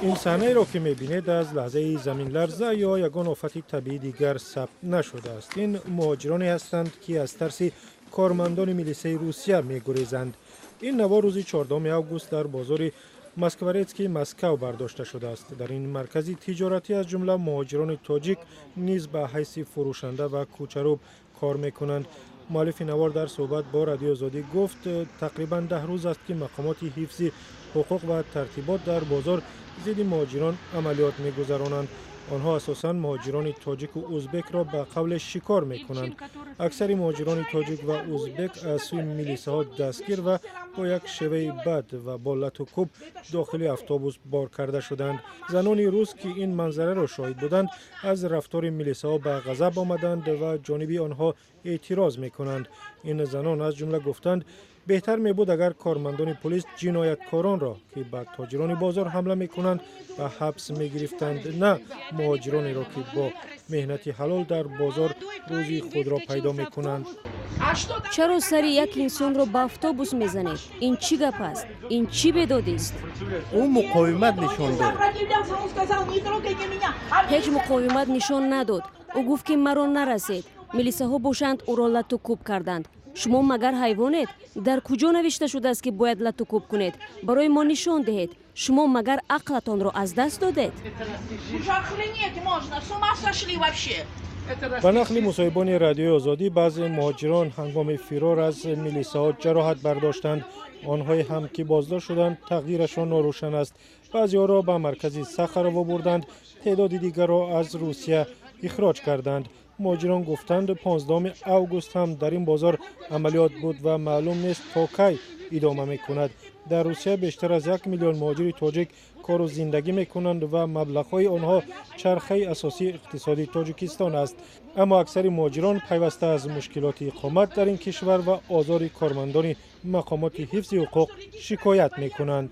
Ин саҳнаеро, ки мебинед, аз лаҳзаи заминларза ё ягон офати табиӣ дигар сабт нашудааст. Ин муҳоҷироне ҳастанд, ки аз тарси кормандони милисаи Русия мегурезанд. Ин навор рӯзи 14 август дар бозори Москворецкии Москав бардошта шудааст. Дар ин маркази тиҷоратӣ аз ҷумла муҳоҷирони тоҷик низ ба ҳайси фурӯшанда ва кӯчарӯб кор мекунанд. Муаллифи навор дар суҳбат бо Радиои Озодӣ гуфт, тақрибан 10 рӯз аст, ки мақомоти ҳифзи ҳуқуқ ва тартибот дар бозор зидди муҳоҷирон амалиёт мегузаронанд. Онҳо асосан муҳоҷирони тоҷику узбекро ба қавле шикор мекунанд. Аксари муҳоҷирони тоҷик ва узбек аз сӯи милисаҳо дастгир ва бо як шеваи бад ва бо лату кӯб дохили автобус бор карда шуданд. Занони рус, ки ин манзараро шоҳид буданд, аз рафтори милисаҳо ба ғазаб омаданд ва ҷониби онҳо эътироз мекунанд. Ин занон аз ҷумла гуфтанд, беҳтар мебуд, агар кормандони полис ҷинояткоронро, ки ба тоҷирони бозор ҳамла мекунанд, ба ҳабс мегирифтанд, на муҳоҷиронеро, ки бо меҳнати ҳалол дар бозор рӯзи худро пайдо мекунанд. Чаро сари як инсонро ба автобус мезанед? Ин чӣ гап аст? Ин чӣ бедодист? Ӯ муқовимат нишон дод. Ҳеҷ муқовимат нишон надод. Ӯ гуфт, ки маро нарасед. Милисаҳо бошанд, ӯро лату кӯб карданд. Шумо магар ҳайвонед? Дар куҷо навишта шудааст, ки бояд лату кӯб кунед? Барои мо нишон диҳед. Шумо магар ақлатонро аз даст додед? Охренеть можно, с ума сошли вообще. Ба нақли мусоҳибони Радиои Озодӣ, баъзе муҳоҷирон ҳангоми фирор аз милисаҳо ҷароҳат бардоштанд. Онҳое ҳам, ки боздошт шуданд, тақдирашон норӯшан аст. Баъзеҳоро ба маркази Сахарово бурданд, теъдоди дигарро аз Русия ихроҷ карданд. Муҳоҷирон гуфтанд, 15 август ҳам дар ин бозор амалиёт буд ва маълум нест, то кай идома мекунад. Дар Русия бештар аз 1 миллион муҳоҷири тоҷик кору зиндагӣ мекунанд ва маблағҳои онҳо чархаи асосии иқтисоди Тоҷикистон аст. Аммо аксари муҳоҷирон пайваста аз мушкилоти иқомат дар ин кишвар ва озори кормандони мақомоти ҳифзи ҳуқуқ шикоят мекунанд.